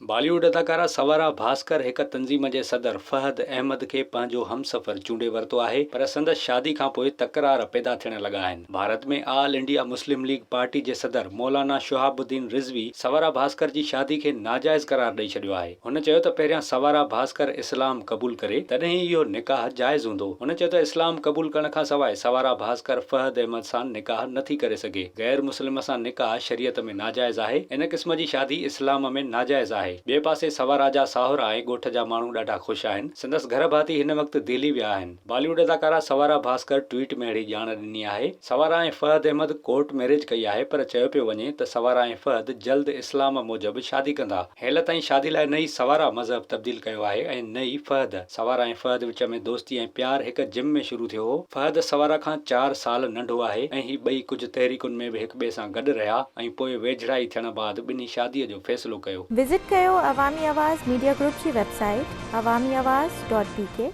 بالي wood اداڪارا سوارا ڀاسڪر هڪ تنظيم جي صدر فهد احمد کي پنهنجو همسفر چونڊي ورتو آهي پر سندس شادي کانپوء تڪرار پيدا ٿيڻ لڳا آهن. ڀارت ۾ آل انڊيا مسلم ليگ پارٽي جي صدر مولانا شهاب الدين رضوي سوارا ڀاسڪر جي شادي کي ناجائز قرار ڏئي ڇڏيو آهي. هن چيو ته پهريان سوارا ڀاسڪر اسلام قبول ڪري تڏهن ئي اهو نڪاح جائز هوندو. هن چيو ته اسلام قبول ڪرڻ کانسواء سوارا ڀاسڪر فهد احمد سان نڪاح نٿي ڪري سگهي. غير مسلم سان نڪاح شريعت ۾ ناجائز آهي، ان قسم جي شادي اسلام ۾ ناجائز آهي. ٻئي پاسي سوارا جا ساهرا ۽ ڳوٺ جا ماڻهو ڏاڍا خوش آهن. سندس گهر ڀاتي هن وقت دهلي ويا آهن. بالي ووڊ اداڪارا سوارا ڀاسڪر ٽوئيٽ ۾ اهڙي ڄاڻ ڏني آهي. سوارا ۽ فهد احمد ڪورٽ ميريج ڪئي آهي پر چيو پيو وڃي ته سوارا ۽ فهد جلد اسلام موجب شادي ڪندا. هيل تائين شادي لاء نه ئي سوارا مذهب تبديل ڪيو آهي ۽ نه ئي فهد. سوارا ۽ فهد وچ ۾ دوستي ۽ پيار هڪ جم ۾ شروع ٿيو هو. فهد سوارا کان چار سال ننڍو آهي ۽ هي ٻئي ڪجهه تحريڪن ۾ به هڪ ٻئي سان گڏ رهيا ۽ پوء ويجهڙائي ٿيڻ بعد ٻنهي شاديء جو فيصلو ڪيو. وزٽ ڪيو عوامي آواز ميڊيا گروپ جي website Awami Awaz dot B K.